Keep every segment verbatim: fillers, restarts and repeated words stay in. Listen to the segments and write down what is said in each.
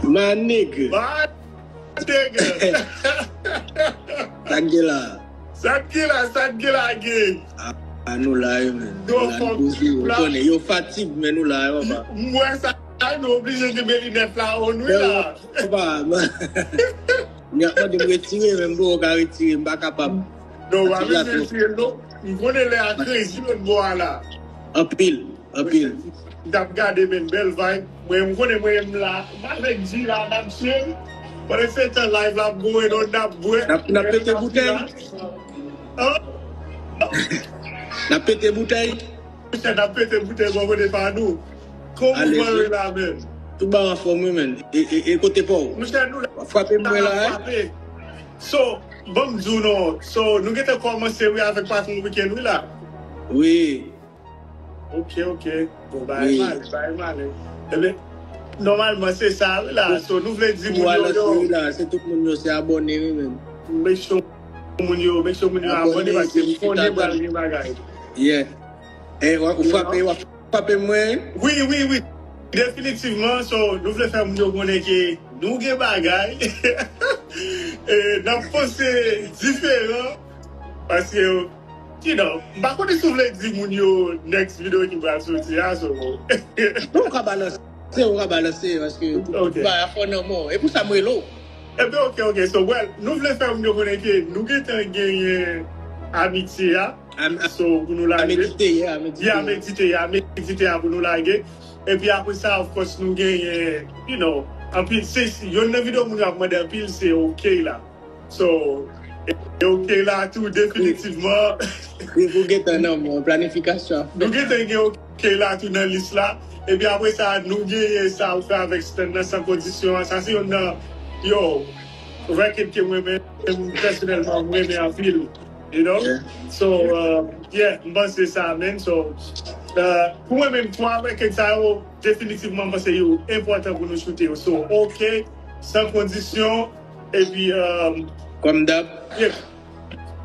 My nigga. My nigga. Sa k gen la? Sa k gen la, sa k gen la, gang? A, a nou la, wi, men. Yo, Nou la, fòk nou poze, ou la. Konnen. Yo fatig, men nou la, wi, papa. M wè sa, nou oblije gen belinèt la, on wi la. Papa, man. N ap mande m retire, men m poko ka retire, m pa kapab. Non, w a Fatig la vin retire, non. M konnen lè a crazy lòt bò a la. Anpil, anpil. M t ap gade, men bèl vibe. Mwen, m konnen mwen, m la. M avèk G la, n ap chill. Pandan se tan live la ap goumen, non, n ap bwè. N ap, n ap pete boutèy. Hein? N ap pete boutèy. Monchè, n ap pete boutèy bò kote pa nou. Kòman Alezi. Ou ye la menm? Tout ba anfòm, wi, men. E, e, e kote pa w? Monchè, nou la. W ap frape m, mwen la, N ap hein? Frape. So, ban m di w non. So, nou gentan kòmanse, wi, avèk patwon wikenn, wi, la. Wi. Ok, ok. Bon, ba, Wi. Mal, ba, Mal. Ebyen, nòmalman, se sa, wi, la. So, nou vle di Pou moun a yo, lanse, yo, wi, la. Se tout moun yo, se abòne, wi, men. make sure moun yo, make sure moun yo Abòne, abòne, paske m se konnen chita pral dan. Gen bagay. Yeah. E, w ap You frape, know? W ap frape mwen. Wi, wi, wi. Definitivman, so, nou vle fè moun yo konnen ke nou gen bagay. E, n ap panse diferan. Paske, you know, m pa konnen si w vle di moun yo next video ki pral soti a, so. Non, w ka balanse, w ka balanse, paske tout, Ok. Tout bagay a fò nan men w. E pou sa m rele w. Ebyen, ok, ok. So, well, nou vle fè moun yo konnen ke nou gentan genyen amitye a. Am- So, pou nou lage. Amedite, yeah, amedite. Yeah, amedite, yeah, amedite a pou nou lage. Epi apre sa, of course, nou genyen, you know, anpil, se, se, youn nan videyo moun yo ap mande anpil, se ok la. So, e, e ok la tou, definitivman. Wi, pou gentan nan men w, planifikasyon. Nou gentan gen ok la tou nan lis la. Epi apre sa, nou genyen sa ou fè avèk stand nan san kondisyon an. Sa se youn nan, yo, record ke mwen menm, pèsonèlman, mwen renmen anpil. You know? Yeah. So, uh, yeah, m panse sa, man. So, uh, pou mwen menm, twa record sa yo, definitivman, m panse yo enpòtan pou nou choute yo. So, ok, san kondisyon, epi, um, Kòm dab. yeah.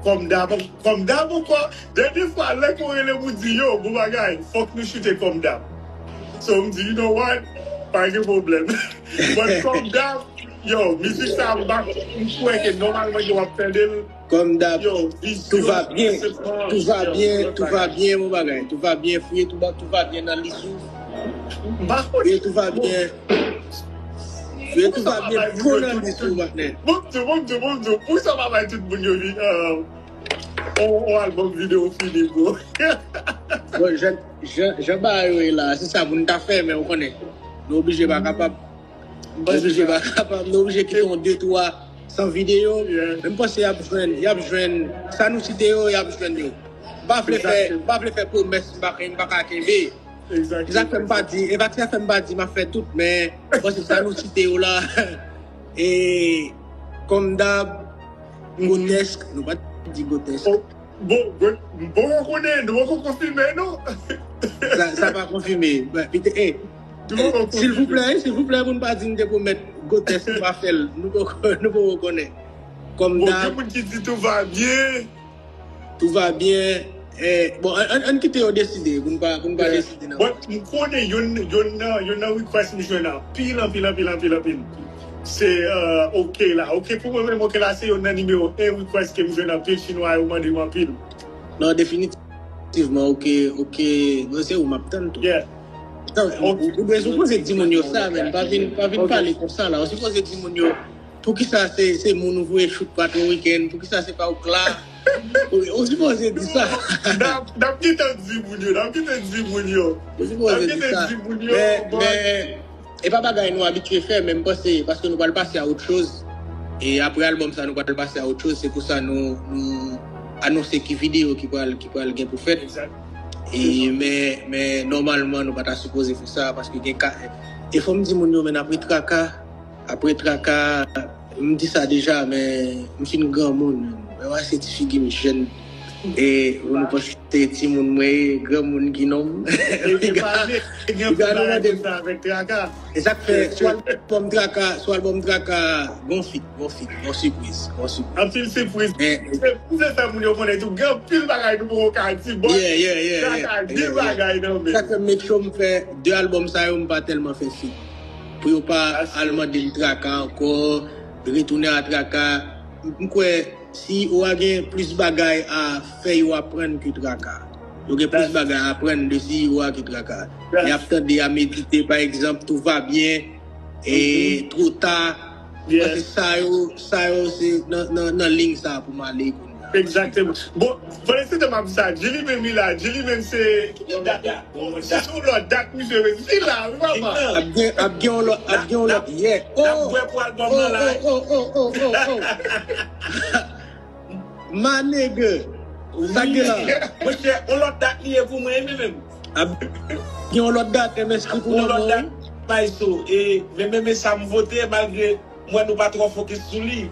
Kòm dab, kòm dab ankò. Dènye fwa, lè ke w rele m ou di, yo, bon bagay, fòk nou choute kòm dab. So, m di, you know what? Pa gen pwoblèm. But kòm dab, yo, mizik sa, m pa, m kwè ke nòmalman ke w ap tande l. Kòm dab. Yo, Tout va byen. Tout va byen, tout va byen, mon bagay. Tout va byen, fouye tout, tout va byen nan lis ou. M pa konnen. Fouye tout va byen. Fouye tout va byen, fò nan lis ou, patnè. Bon, m di, bon, m di, bon, m di, pou sa pa bay tout moun yo vi, euh, on, on album video fini, bro. Bon, jan, jan, jan bagay yo ye la, se sa pou n ta fè, men ou konnen. Nou oblije pa kapab. Nou oblije pa kapab, nou oblije kite yon de twa san videyo. Yeah. Men m panse y ap jwenn, y ap jwenn, sa nou site yo, y ap jwenn yo. M pa vle fè, m pa vle fè pwomès, m pa, m pa ka kenbe. Exactly. Se sa k fè m pa di, e pa sa k fè m pa di m ap fè tout, men m panse sa nou site yo la, e, kòm dab, grotèsk, nou pa di grotèsk. Oh, bon, bon, bon, nou poko konnen, nou poko konfime, non. Sa, sa pa konfime. Pite, eh, silvouplè, silvouplè, pou n pa di n te pwomèt grotèsk, nou pa fè l. Nou poko, nou poko konnen. Kòm dab. Bon, gen moun ki di tout va byen. Tout va byen. Eh, bon, ann, ann kite yo deside, pou n pa, pou n pa deside nan. Bon, m konnen youn, youn nan, youn nan request m jwenn anpil, anpil, anpil, anpil, anpil. Se, euh, ok la. Ok, pou mwen menm, ok la, se youn nan nimewo en request ke m jwenn anpil, chinwa yo mande m anpil. Non, definitivman, ok, ok. Bon, se ou m ap tann tou. Yeah. Ou, ou, ou sipoze di moun yo sa, men pa vin, pa vin pale konsa la. Ou sipoze di moun yo, poukisa se, se moun ou voye choute patwon wikenn, poukisa se pa ou k la? Ou, ou sipoze di sa. N ap, n ap gentan di moun yo, n ap gentan di moun yo. Ou sipoze di sa. Men, men, e pa bagay nou abitye fè, men m panse, paske nou pral pase a autre chose. E apre album sa, nou pral pase a autre chose. Se pou sa nou, nou anonse ki videyo ki pral, ki pral gen pou fèt. E, men, men, nòmalman, nou pa ta sipoze fè sa, paske gen ka, e fò m di moun yo, men apre traka, Apre traka, m di sa deja, men m fin granmoun. Wè, wè, se ti figi m jèn. E, ou nou panse timoun mwen ye, granmoun ki nonm. Piga, piga nou mande m. E sa k fè, sou albòm traka, sou albòm traka, gon fit, gon fit, gon sipriz, gon sipriz. Anpil sipriz. Se pou se fè moun yo konnen tou, gen anpil bagay nou poko ka di, bon, traka gen bagay nan men. Sa k fè m make sure m fè de albòm sa yo, m pa tèlman fè fit. pou yo pa al mande m traka ankò, retounen a traka. M kwè C E O a gen plis bagay a fè yo aprann ke traka. Yo gen plis bagay a aprann de C E O a ke traka. Y ap tande a medite, pa egzanp, tout va byen, e twò ta. Mwen se sa yo, sa yo se nan, nan, nan liy sa pou m ale kounye a. Exactement. Bon, pandan se tan m ap di sa, Julie menm li la, Julie menm se, se sou lòt dat misye vin la, wi papa. Ap gen, ap gen yon lòt, ap gen yon lòt, yeah. Oh, oh, oh, oh, oh, oh, oh. My nigga. Sa k gen la? Monchè, yon lòt dat li ye pou mwen, wi menm. Ap gen yon lòt dat, M S K pou nan mwen, wi. Bay so, e, men, men, men sa m vote, malgre m wè nou pa twò fokis sou li.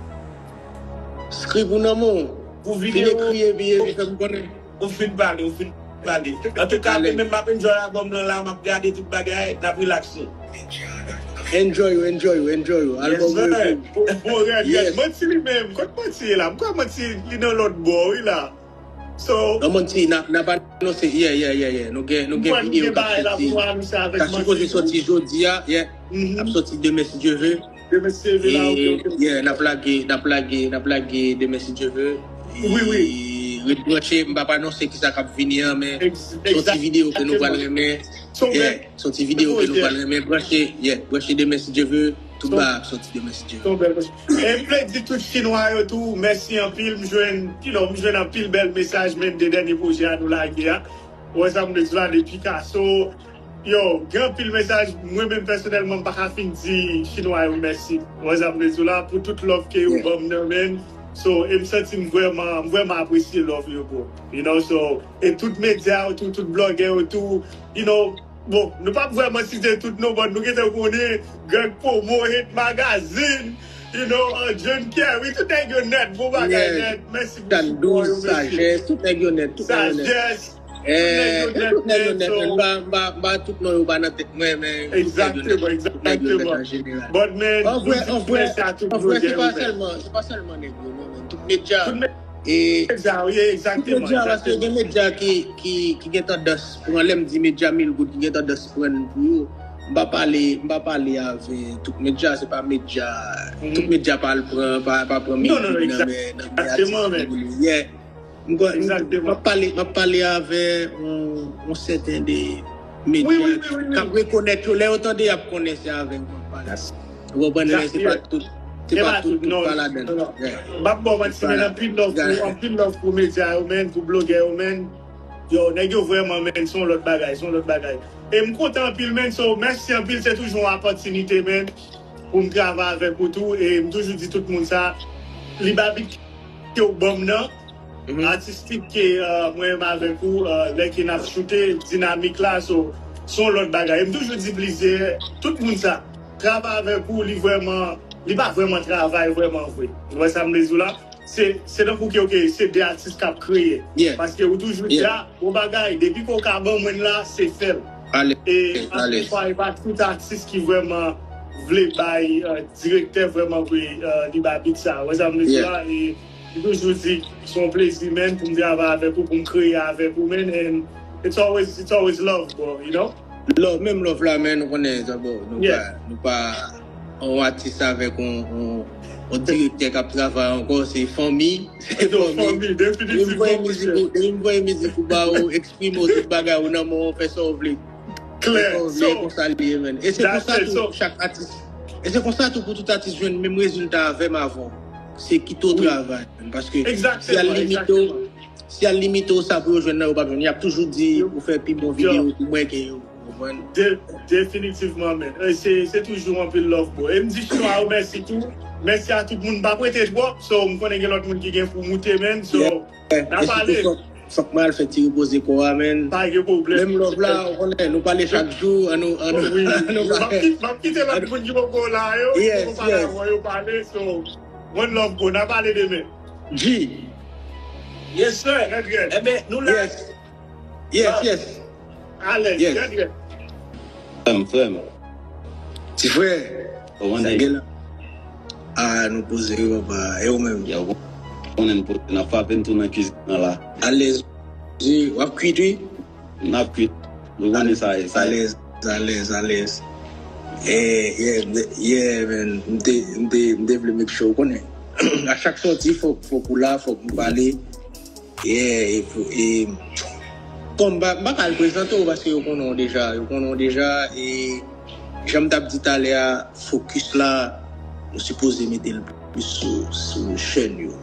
Skri pou nan mwen. Pou videyo. Fin ekri epi, epi fè m konnen. Ou fin pale, ou fin pale. Antouka, mwen menm m ap enjoy album nan la, m ap gade tout bagay, n ap relax nou. Enjoy yo, enjoy yo, enjoy yo. Album yo. Bon, bon, rèd, rèd. Manti li menm, kot Manti ye la? M kwè Manti li nan lòt bò, wi la. So, non, Manti, n ap, n ap anonse, yeah, yeah, yeah, yeah. Nou gen, nou gen videyo k ap soti. Sa sipoze soti jodi a, yeah. Ap soti demen si Dye ve. Demen si Dye ve la, ok, ok, ok. Yeah, n ap lage, n ap lage, n ap lage demen si Dye ve. Wi, wi. Ret branche, m p ap anonse kisa k ap vini an, men se yon ti videyo ke nou pral renmen. Yeah, se yon ti videyo ke nou pral renmen. Branche, yeah, branche demen si Dye ve. Tout bagay ap soti demen si Dye ve. E m vle di tout Chinwa yo tou, mèsi anpil. M jwenn, you know, m jwenn anpil bèl mesaj, men de dènye pwojè a nou lage a. Ou wè sa m vle di la, de Picasso. Yo, gen anpil mesaj, mwen menm pèsonèlman, m pa ka fin di Chinwa yo mèsi. Ou wè sa m vle di la, pou tout love ke yo ban m nan, men. So, e m santi m vrèman, m vrèman apresye love yo, bro. You know, so, e tout medya yo tou, tout blogè yo tou, you know, bon, nou p ap vrèman site tout non, but nou gentan konnen, Greg Pomo, Hit Magazine, you know, uh, John Kerry, tout nèg yo nèt, bon bagay nèt. Mèsi pou sipò yo, mesye. Sajès, tout nèg yo nèt, tout nèg yo nèt. Sajès, tout nèg yo nèt, men, m pa, m pa, m pa tout non yo pa nan tèt mwen, men tout nèg yo nèt, tout nèg yo nèt an jeneral. But, men, an vrè, an vrè, an vrè, se pa sèlman, se pa sèlman nèg yo, non, men tout medya. E tout medya, wi, egzakteman, tout medya, paske gen medya ki, ki, ki gen tandans pran, lè m di medya mil goud, ki gen tandans pran pou yo. M pa pale, m pa pale avè tout medya, se pa medya, tout medya pa al pran, pa, pa pran mil goud nan men, nan men atis. Yeah. M kwè, m, m ap pale, m ap pale avè yon, yon sèten de medya k ap rekonèt yo. Lè yo tande, y ap konnen se avè m m ap pale. Ou konprann, men se pa tout, se pa tout, tout pa ladan. M ap ba w manti, men anpil love pou, anpil love pou medya yo, men, pou blogè yo, men. Yo, nèg yo vrèman, men, se yon lòt bagay, se yon lòt bagay. E m kontan anpil, men, so, mèsi anpil, se toujou yon opòtinite, men, pou m travay avèk ou tou, e m toujou di tout moun sa, Libabit ke w ban m nan, atistik ke, uh, mwen menm avèk ou, uh, lè ke n ap choute, dinamik la, so, se yon lòt bagay. E m toujou di plizyè, tout moun sa, travay avèk ou, li vrèman, li pa vrèman travay vrèman vre. Ou wè sa m vle di w la? Se, se tankou ke, ok, se de atis k ap kreye. Paske ou toujou di, a, bon bagay, depi ke w ka ban mwen l la, se fè l. E ankò yon fwa, e pa tout atis ki vrèman vle bay, uh, direktè vrèman vre, uh, Libabit sa. Ou wè sa m vle di la? E m toujou di, se yon plezi, men, pou m travay avèk ou, pou m kreye avèk ou, men, and it's always, it's always love, bro, you know? Love, menm love la, men, nou konnen, sa, bon, nou pa, nou pa yon atis avèk yon, yon, yon direktè k ap travay ankò, se fanmi, se fanmi. Depi m voye mizik ou, depi m voye mizik ou ba ou, eksprime w tout bagay ou nan men w, fè sa w vle. Klè. Fè sa w vle, konsa li ye, men. E se konsa tou, chak atis. E se konsa tou pou tout atis jwenn menm rezilta avè m avan. Se kite w travay, men. Paske si y al limite w, si y al limite w sa pou yo jwenn nan, yo p ap jwenn. Y ap toujou di ou fè pi bon videyo pou mwen ke yo. Ou konprann? De-, definitivman, men. E se, se toujou anpil love, bro. E m di Chinwa yo mèsi tou. Mèsi a tout moun. M p ap rete twòp, so m konnen gen lòt moun ki gen pou moute, men. So, n a pale. Fòk, fòk mwen al fè ti repoze kò a, men. Pa gen pwoblèm. Menm love la, ou konnen, nou pale chak jou, an nou, an nou, wi, an nou, m ap kit-, m ap kite lòt moun ki poko la yo, ki poko pale avan yo pale, so, one love, bro, n a pale demen. G. Yes, sir. Ebyen, nou la. Yes. Yes, yes. Alèz, yes. Frè m, frè m. Ti frè, sa gen la? A, nou poze wi, papa. E ou menm? Yo, ou konnen n poze, n ap frape n tou nan kizin nan la. Alèz. Wi, w ap kwit, wi. N ap kwit. Nou konnen sa ye, sa ye. Alèz, alèz, alèz. Yeah, yeah, yeah, man. M te, m te, m te vle make sure, ou konnen. A chak sòti, fòk, fòk ou la, fòk m pale. Yeah, e pou, e, bon, m pa, m pa ka al prezante w paske yo konnen w deja, yo konnen w deja, e jan m t ap di talè a, fokis la, nou sipoze mete l plis sou, sou chèn yo.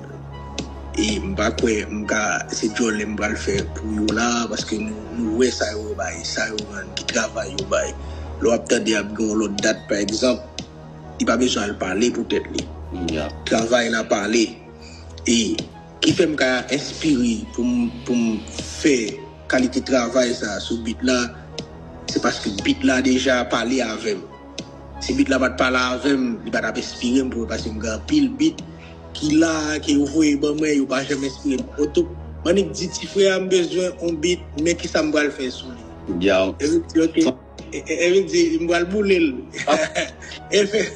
E m pa kwè m ka, se djòlè m pral fè pou yo la, paske nou, nou wè sa yo bay, sa yo rann, ki travay yo bay. Lè w ap tande ap gen yon lòt dat, pa egzanp, li pa bezwen al pale pou tèt li. Travay la pale. E ki fè m ka enspire pou m, pou m fè kalite travay sa sou beat la, se paske beat la deja pale avè m. Si beat la pa t pale avè m, li pa t ap enspire m pou, paske m gen anpil beat ki la, ke yo voye ban mwen, yo pa janm enspire m. Oto, m annik di ti frè a m bezwen yon beat, men kisa m pral fè sou li. Yo. E m di, ok. E, e, e m di, m pral boule l. Efe-,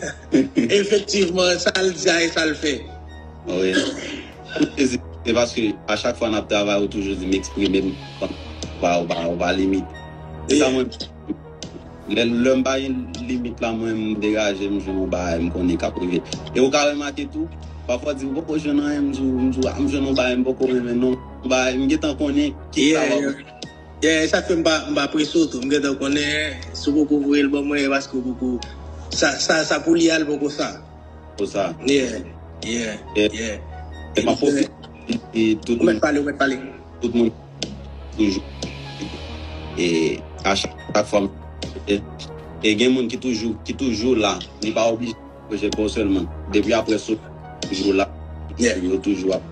efektivman, sa l di a e sa l fè. Wi. Se paske a chak fwa n ap travay, ou toujou di m eksprime m. Ou pa, ou pa, ou pa limite. Se sa mwen. Lè, lè m pa gen limit la, mwen, m degaje, m jwenn yon bagay, m konnen k ap rive. E ou ka remake tou, pafwa w di, ou poko jwenn anyen, m di w, m di w, a, m jwenn yon bagay, m poko renmen non. Yon bagay, m gentan konnen ki sa w ap. Yeah, sa fè m pa, m pa prese w tou. M gentan konnen, si w poko voye l ban mwen, e paske w poko, sa, sa, sa pou li a, l poko sa. Pou sa. Yeah, yeah, yeah. E m ap pwofite di tout moun, ou mèt pale, ou mèt pale. Tout moun toujou. E a chak fwa m, e, e gen moun ki toujou, ki toujou la. Li pa oblije pwojè pa w sèlman. Depi apre sou toujou la. Yo toujou ap,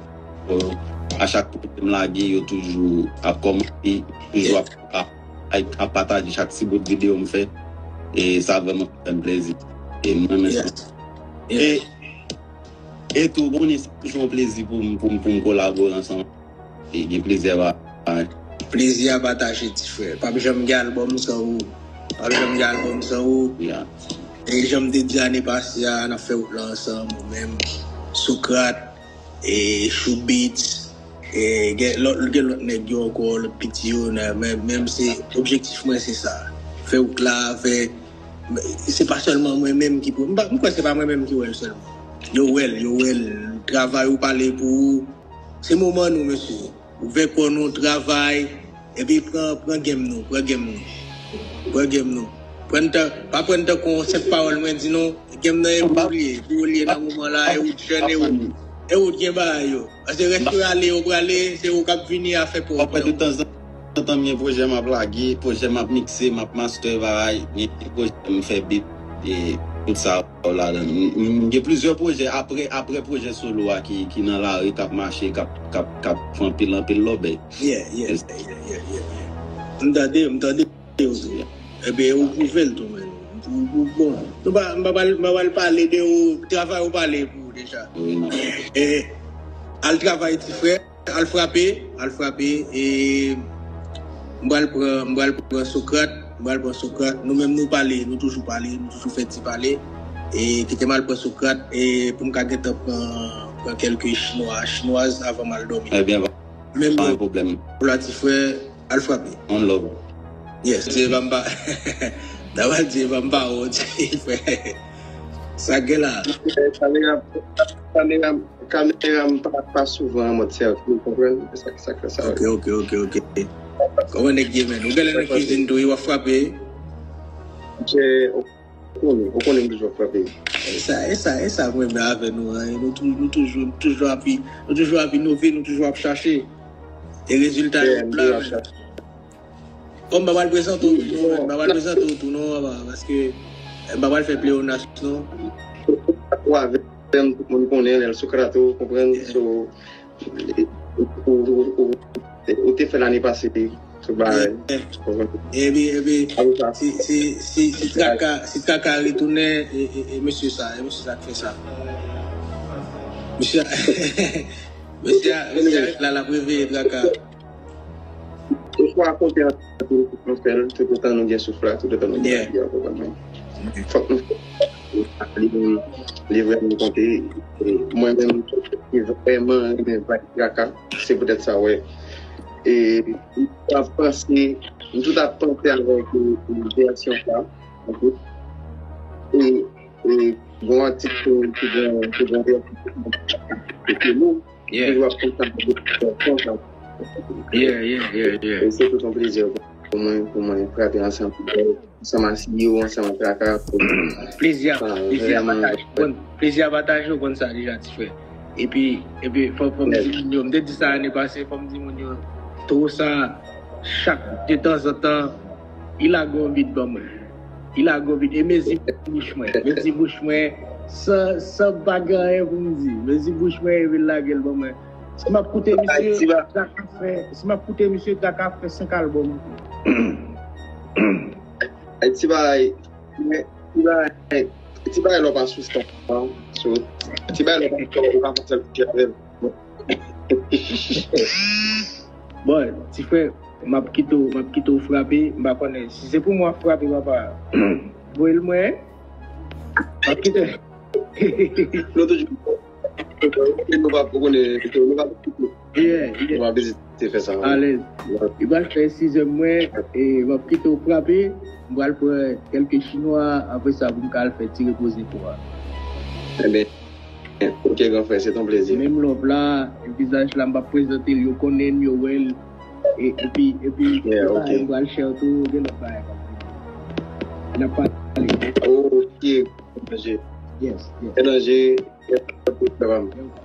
a chak pwojè m lage, yo toujou ap kòmante, toujou ap, ap, ap pataje chak ti bout videyo m fè. E sa vrèman fè m plezi. E mwen menm. E, e tou, konnen se toujou yon plezi pou m, pou m, pou m kolabore ansanm. E gen plizyè bagay. Plezi a pataje, ti frè. P ap janm gen albòm san ou. P ap janm gen albòm san ou. E jan m te di ane pase a, n ap fè wout la ansanm, ou menm, Socrate, e Shoe Beats, e gen lòt, gen lòt nèg yo ankò, lòt piti yo, men, men se, objektif mwen se sa. Fè wout la, fè, se pa sèlman mwen menm ki pou, m pa, m kwè se pa mwen menm ki wè l sèlman. Yo wè l, yo wè l, travay ou pale pou ou, se moman nou, mesye. Ouvè kò nou, travay, epi pran, pran game nou, pran game nou. Pran game nou. Pran tan, pa pran tan kon senp pawòl mwen di non. Game nan e pou ou li ye, pou ou li ye nan moman la, e ou t jèn, e ou, e ou t gen bagay yo. Paske rès yo ale, yo prale, se ou k ap vini a fè pa w. Tanzantan, m gen pwojè m ap lage, pwojè m ap mikse, m ap master, bagay, gen pwojè m fè beat, e tout sa. Ladan. M, m gen plizyè pwojè apre, apre pwojè solo a ki, ki nan lari, k ap mache, k ap, k ap, k ap fè anpil, anpil lòbèy. Yeah, yeah, yeah, yeah, yeah, yeah. M tande, m tande yo tou. Ebyen, ou pwouve l tou, men. Ou, ou, bon, nou pa, m pa pral, m pa pral pale de ou, travay ou pale pou ou deja. Wi, non. E, al travay, ti frè. Al frape, al frape, e m pral pran, m pral pran Socrate, m pral pran Socrate. Nou menm nou pale, nou toujou pale, nou toujou fè ti pale. E kite m al pran Socrate, e pou m ka gentan pran, pran kèlke chinwa, chinwaz avan m al dòmi. Ebyen, pa gen pwoblèm. Menm pou la ti frè, al frape. One love. Yes, Dieu va m pa. Daval Dieu va m pa, oh, ti frè. Sa gen la. Kamera, kamera, Kamera m pa, pa souvan an mòd sèvi, ou konprann? Se sa, sa k fè sa. Ok, ok, ok, ok. Kòman nèg ye, men? Ou genlè nan kizin tou, wi, w ap frape. Ou konnen, ou konnen m toujou ap frape. E sa, e sa, e sa mwen renmen avè nou an. Nou tou, nou toujou, nou toujou ap, nou toujou ap inove, nou toujou ap chache. E rezilta yo la, men. Bon, m pa pral prezante w tou non, m pa pral prezante w tou non, papa, paske, eh, m pa pral fè pleyonas non. Ou avè m, tout moun konnen, lè l Socrate, ou konprann, so, ou, ou, ou, ou te fè lane pase, tout bagay. Epi, epi, si, si, si, si Traka, si Traka retounen, e, e, e mesye sa, e mesye sa k fè sa. Mesye, mesye, mesye la, l ap reveye Traka. Oswa konte anpil pou nou fè l, toutotan nou gen souf la, toutotan nou gen lavi a, konprann mwen. Fòk nou fè l. Li, li vrèman konte. E mwen menm, ki vrèman renmen vibe Traka, se poutèt sa, wè. E m t ap panse, m tout ap panse avèk, e, e, vèsyon sa, ok? bon atis ki gen ki gen pou nou. Yeah. Toujou ap kontan kontan. Yeah, yeah, yeah, yeah. E se tout yon plezi pou mwen, pou mwen frape ansanm, ansanm a C E O, ansanm a Traka. Plezi a, Ah, plezi a vraiment. Pataje, ou konn, plezi a pataje, ou konn sa deja, ti frè. Epi, epi, fò, fò m Yes. di moun yo, m te di sa ane pase, fò m di moun yo, toro sa, chak, de tanzantan, li lage yon bit ban mwen. Li lage yon bit, e mezi bouch mwen, mezi bouch mwen, san, san pa gen anyen pou m di. Mezi bouch mwen, epi l lage l ban mwen. Si m ap koute misye, Ti ba- Traka fè, si m ap koute misye, Traka fè senk albòm ankò. Ay, ti bagay, men, ti bagay, ti bagay lè w pa sou stan, non? So, ti bagay lè w pa sou stan, ou pa fè sèl ti avè l. Bon, ti frè, m ap kite w, m ap kite w frape, m pa konnen si se pou mwen w ap frape, papa. Voye l mwen. M ap kite. Nou toujou. Nou pa pou konnen, nou pa pou konnen. Yeah, yeah. Nou pa vizite fè sa. Alèz. Li pral fè sizèm mwen, e m ap kite w frape, m pral pran kèlke chinwa, apre sa pou m ka al fè ti repoze pou a. Ebyen, ok, gran frè, se ton plezi. Menm love la, vizaj la, m p ap prezante l, yo konnen m, yo wè l, e, epi, epi, Yeah, ok. M pral share tou, gen lòt bagay k ap vini. N ap pale. Ok, danje. Yes, yes. Danje. Danje.